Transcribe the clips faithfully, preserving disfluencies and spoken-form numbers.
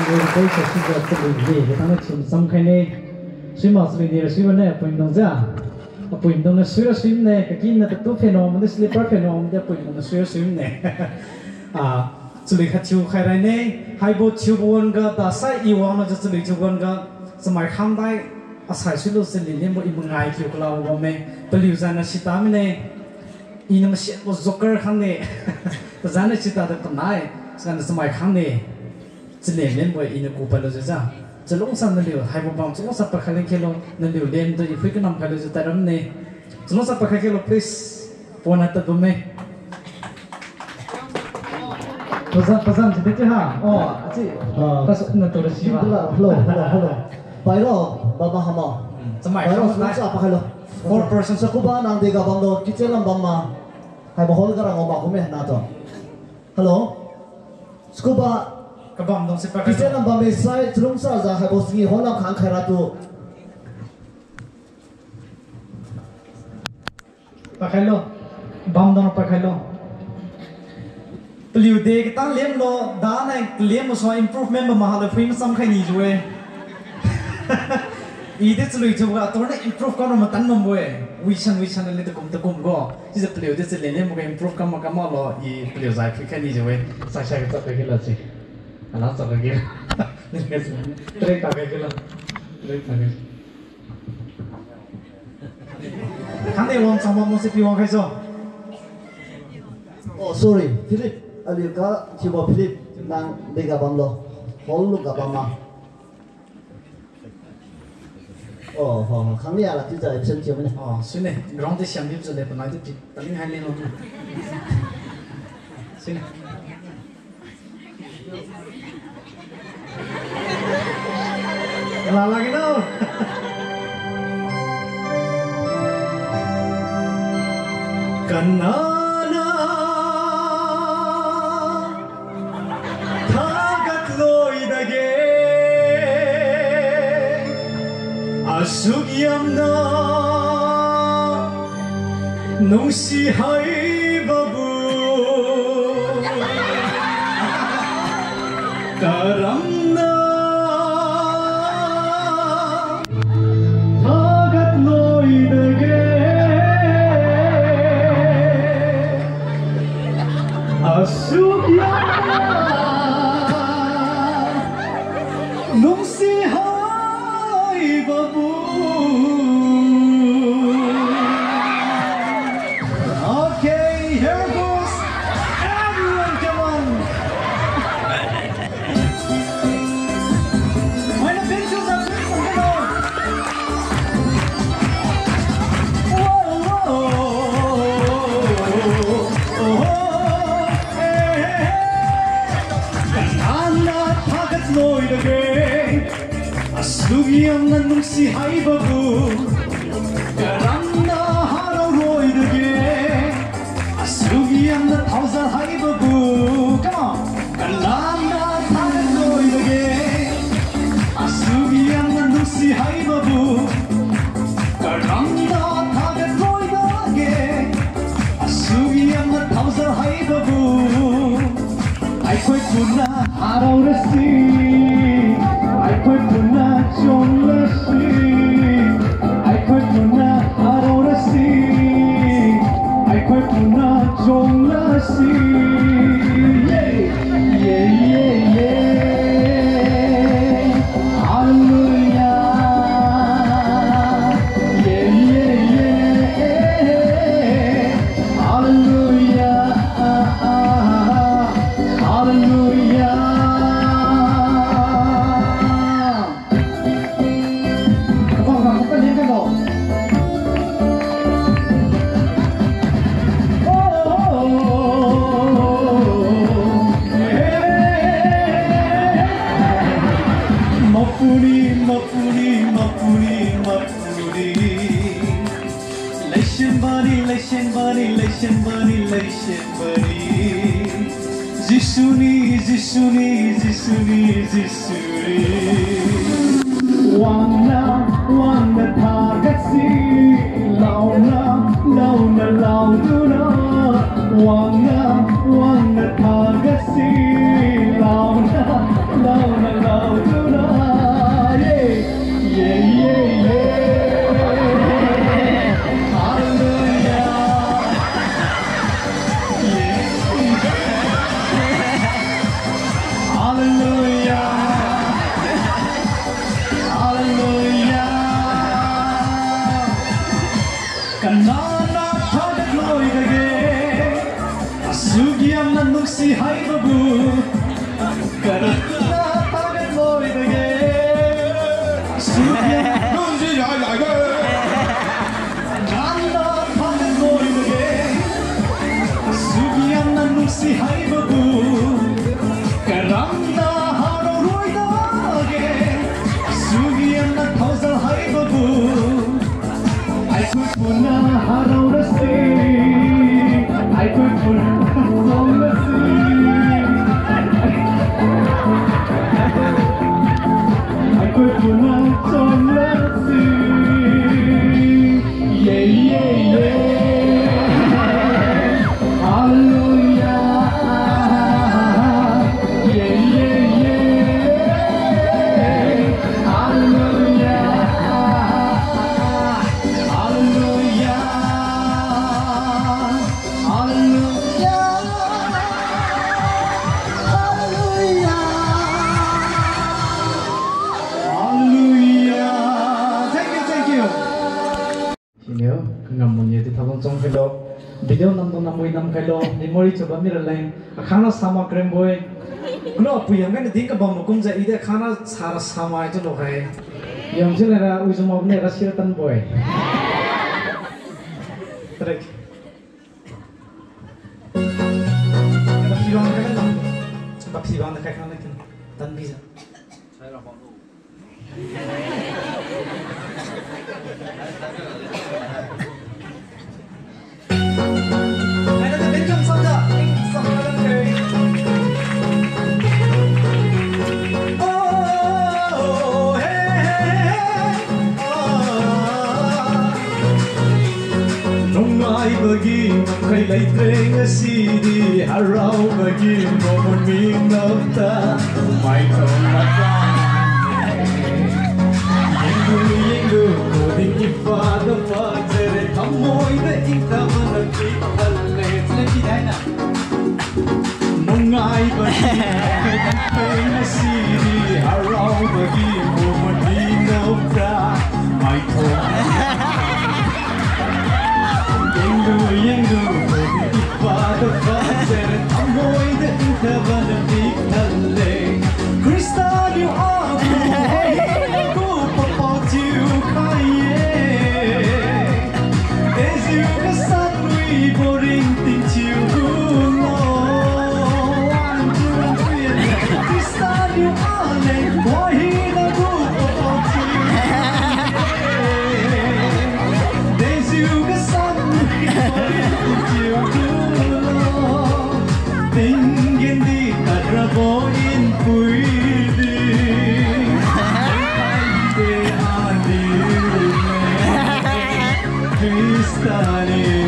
Koi sasujiu chalui de, katang na chim cham khai ne. Sui ma chalui de ra sui bane, apui maidung ja. Apui maidung na sui ra sui ne, kakin na tatu phen wang mane, slipper phen wang mane, apui maidung na sui ra sui ne. Ah, chalui khat thiu khai rai ne, haibo thiubo wan ga, dasai i wang na ja chalui thiubo wan ga, chamai khang dai, asai sui lo chalui lembo i mangai thiu kala bamme, paliu zan na sita mine, i na masianbo joker khang ne, pazan na sita da kanai, zan na chamai khang ne. Chalem lembo iniu ku padlujiu ja. Chalungsa naliu, haibo bam chalungsa pakhai leng khelo, naliu lemtu i phui kanam khailujiu tadram ne. Chalungsa pakhai khelo, please. Pona tadbam me. Pazan, pazan si de ha. Oh, achi. Ah. Pas na tu rasi ba. Hello, hello, hello. Pailo, baba hamo. Hmm, chamai pailo, chalungsa pakhailo. Four person. Scuba nang dega bamlo, kitchen lam bam ma. Haibo hall ga rang o ma kume na to. Hello? Scuba. Kabam dong si pakhailo. Kitchen lam bam me sai, chalungsa ja haibo singi hall lam khang khaira tu. Pakhailo. Bam dong pakhailo. Paliu de katang lemlo, da nai kalem masua improvement bam mahalo phui masam khai ni jiu-e. I de chalui thiuga atorna improve kam matan bambo-e. Wisan wisan le takum takum go. Chiujiu paliu de chalui lembo ga improve kam ma kam malo, i paliu zai phui khai ni jiu-e. Sai sai kachap khai kilo si. Ala chap khai kilo. Try ta khai kilo. Try ta khai. Khangni wang changma mo si pi wang khai so. Oh, sorry. Philip, aliu ga thiubo Philip, nang dega bamlo. Hall lu ga bam ma. Oh, ho, ho. Khangni ala chiujiu absent thiu mine. Oh, sune. Ground di siam di jiu le, panai di pi, taling hai le lo. Sune. Wala lagi no. Kanana thagat loi dage, asuk yamna nungsi haibo bu, karamna thagat loi dage, asuk yamna nungsi haibo bu. Okay, here goes. Everyone, come on. Why not big shoes up, big shoes up? Whoa, whoa, oh, oh, hey, hey, hey. Kanana thagat loi dage, asuk yamna nungsi haibo gu. Karamna harao loi dage, asuk yamna thaozal haibo gu. Come on. Kanana thagat loi dage, asuk yamna nungsi haibo gu. Karamna thagat loi dage, asuk yamna thaozal haibo gu. ꯑꯩꯈꯣꯏ ꯄꯨꯟꯅ ꯍꯔꯥꯎꯔꯁꯤ, ꯑꯩꯈꯣꯏ ꯄꯨꯟꯅ ꯆꯣꯡꯂꯁꯤ, ꯑꯩꯈꯣꯏ ꯄꯨꯟꯅ ꯍꯔꯥꯎꯔꯁꯤ, ꯑꯩꯈꯣꯏ ꯄꯨꯟꯅ ꯆꯣꯡꯂꯁꯤ꯫ Yeah, yeah, yeah, yeah. Hallelujah. Yeah, yeah, yeah. Hallelujah. Hallelujah. Mapuni, mapuni, mapuni, mapuni. Leisenbani, leisenbani, leisenbani, leisenbani. Jesu ni, Jesu ni, Jesu ni, Jesu ni. Wangna, wangna thagatsi, laona, laona, laoduna. Wangna, wangna thagatsi, laona, laona, laoduna. Kanana thagat loidage, Sugiamna nungsi haibogu. Kanana thagat loidage, Sugiamna nungsi haibogu. Kanana thagat loidage, Sugiamna nungsi haibogu. Karamna harao roi dage, Sugiamna thaozal haibogu. Aikoi puna harao rasi, aikoi puna chom rasi, aikoi puna chom rasi. Yeah, yeah, yeah. Hallelujah. Yeah, yeah, yeah. Hallelujah. Hallelujah. Hallelujah. Hallelujah. Hallelujah. Thank you, thank you. Siniu, kangam mung ye di thabang chom khailo. Video namdung namwi nam khailo. Memory chiubo mi raleng. Akhangna sama krem boi. Kulo apui yam kani ding kabam makum ja i de akhangna sara sama i chiulo khai. Yam chiu lara ujuma bne ra sira tan boi. Tarik. Baphi bang khai na. Baphi bang khai khang na kin. Tan bi ja. Nungai bagi nang khai lei treng asidi, harao bagi mo maning nota, mai tong mata. Yenglu, yenglu, ko ding i pha da pha jere, thamoida ingta mana pi phalle. Sila pi dai na. Nungai bagi, nang khai lei treng asidi, harao bagi mo maning nota, mai tong. Yenglu, yenglu, i pha da pha jere, thamoida ingta mana pi phalle. Khrista niu agu wahina gu papao thiukhai ye. Dejiu kasan wibo ringting thiu gulo. Khrista niu aleng wahina gu papao thiu. Dejiu kasan wibo ringting thiu gulo. Tinggen di kadrabo inpui di. Ai te aliu ne. Khrista niu.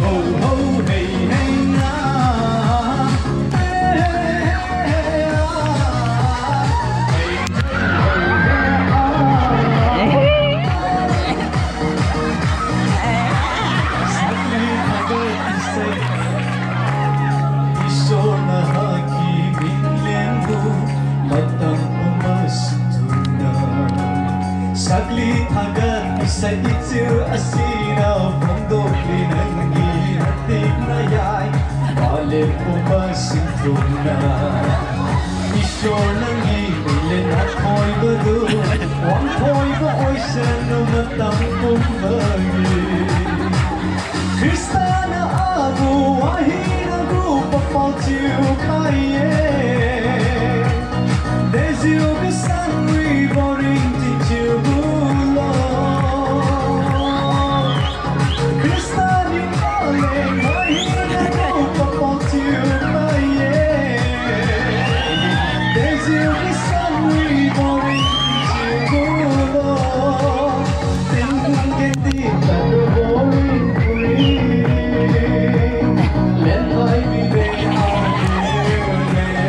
Ho, ho, hei, hei, na. Hei, hei, hei, ah. Hei. Sakli thagat isai, Ishwarna haki minglengbo matam puma sithuna. Sakli thagat isai ichiu asina phungdok ri nanggi hatikna yai, palem puma sithuna. Ishwar nanggi mile na thoibadu, wang thoibo oisanu matam pumbaigi. Khrista na agu wahina gu papao thiukhai ye. Dejiu kasan wibo ringting thiu gulo. Khrista niu aleng wahina gu papao thiukhai ye. Dejiu kasan wibo ringting thiu gulo. Tinggen di kadrabo inpui di. Lenpai mi de aliu ne.